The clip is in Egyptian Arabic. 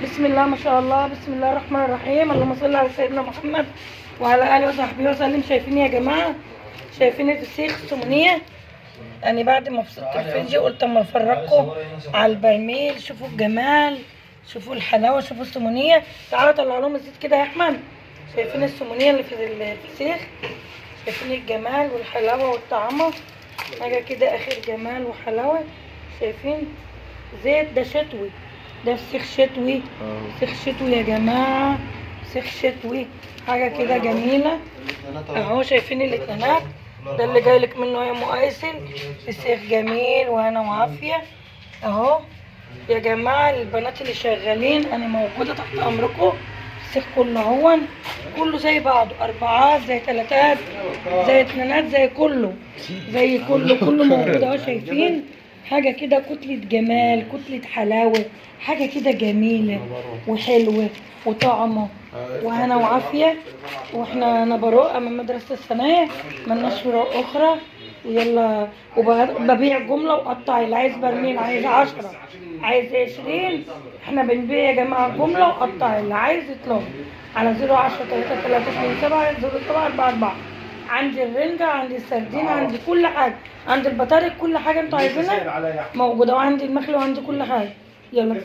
بسم الله ما شاء الله، بسم الله الرحمن الرحيم، اللهم صل على سيدنا محمد وعلى اله وصحبه وسلم. شايفين يا جماعة؟ شايفين الفسيخ السمنيه؟ يعني بعد ما فصلت الفيديو قلت اما افرجكم على البرميل. شوفوا الجمال، شوفوا الحلاوة، شوفوا السمنيه. تعالوا طلع لهم الزيت كده يا احمد. شايفين السمنيه اللي في الفسيخ؟ شايفين الجمال والحلاوه والطعمه؟ حاجة كده اخر جمال وحلاوة. شايفين زيت ده شتوي، ده فسيخ شتوي، فسيخ شتوي يا جماعة، فسيخ شتوي، حاجة كده جميلة اهو. شايفين الاتنينات ده اللي جايلك منه يا ام ايسل، فسيخ جميل وهنا وعافيه اهو يا جماعة. البنات اللي شغالين انا موجودة تحت امركم. الفسيخ كله اهو، كله زي بعضه، اربعات زي تلاتات زي اتنينات زي كله، زي كله، كله موجود اهو. شايفين حاجة كده كتلة جمال، كتلة حلاوة، حاجة كده جميلة وحلوه وطعمه وهنا وعافيه. واحنا نبروق امام مدرسه الثانوية، ملناش فروع اخرى. ويلا، وببيع جملة وقطعي، اللي عايز برميل، عايز 10، عايز 20، احنا بنبيع يا جماعة جملة وقطعي. اللي عايز يطلب على 010 3 3 2 7 0 7 4 4. عندي الرنجة، عندي السردين، عندي كل حاجة، عندي البطاريق، كل حاجة انتوا عايزينها موجودة، وعندي المخلي وعندي كل حاجة. يلا.